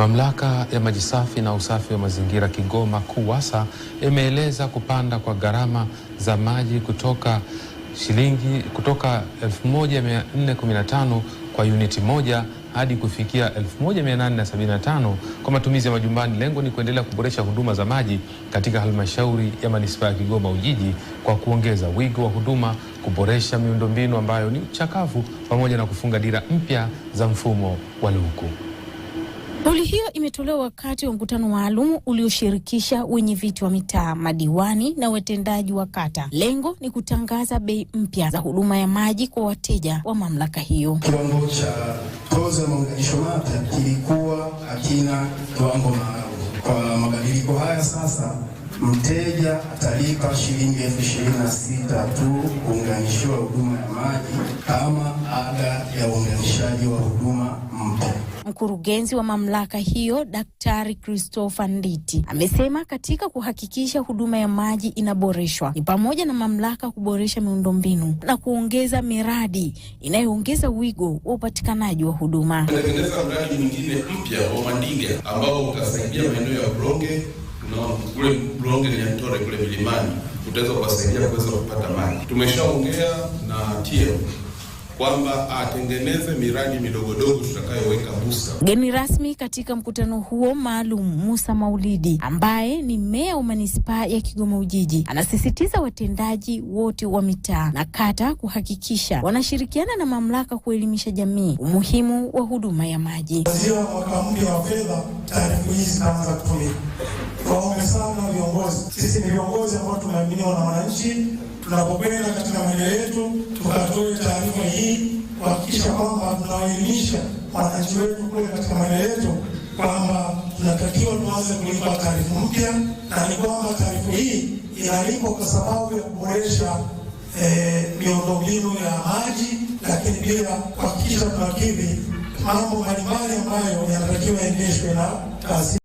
Mamlaka ya maji safi na usafi wa mazingira Kigoma KUWASA imeeleza kupanda kwa gharama za maji kutoka shilingi kutoka 1415 kwa uniti moja hadi kufikia 1875 kwa matumizi ya majumbani. Lengo ni kuendelea kuboresha huduma za maji katika halmashauri ya manispaa ya Kigoma Ujiji kwa kuongeza wigo wa huduma, kuboresha miundombinu ambayo ni chakavu, pamoja na kufunga dira mpya za mfumo wa luku. Kauli hiyo imetolewa wakati wa mkutano maalum ulioshirikisha wenyeviti wa mitaa, madiwani na watendaji wa kata. Lengo ni kutangaza bei mpya za huduma ya maji kwa wateja wa mamlaka hiyo. Kiwango cha tozo ya maunganisho mapya kilikuwa hakina kiwango maalum. Kwa mabadiliko haya sasa, mteja atalipa shilingi 26,000 tu kuunganishiwa huduma ya maji kama ada ya uunganishaji wa huduma mpya. Mkurugenzi wa mamlaka hiyo Daktari Christopher Nditi amesema katika kuhakikisha huduma ya maji inaboreshwa ni pamoja na mamlaka kuboresha miundombinu na kuongeza miradi inayoongeza wigo wa upatikanaji wa huduma. Tunatengeneza mradi mwingine mpya wa Mandinga ambao utasaidia maeneo ya Buronge na kule Buronge na Nyantore kule milimani, utaweza kuwasaidia kuweza kupata maji. Tumeshaongea na TM kwamba atengeneze miradi midogodogo tutakayoweka busa. Mgeni rasmi katika mkutano huo maalum Musa Maulidi ambaye ni meya wa manispaa ya Kigoma Ujiji anasisitiza watendaji wote wa mitaa na kata kuhakikisha wanashirikiana na mamlaka kuelimisha jamii umuhimu wa huduma ya maji. Kuanzia mwaka mpya wa fedha, taarifa hizi zitaanza kutumika. Tuwaombe sana viongozi, sisi ni viongozi ambao tumeaminiwa na wananchi, tunapokwenda katika maeneo yetu tukatoe taarifa hii kuhakikisha kwamba tunawaelimisha wananchi wetu kule katika maeneo yetu kwamba tunatakiwa tuanze kulipa taarifa mpya, na ni kwamba taarifa hii inalipwa kwa sababu ya kuboresha miundombinu ya maji, lakini pia kuhakikisha tunakidhi mambo mbalimbali ambayo yanatakiwa yaendeshwe na taasisi.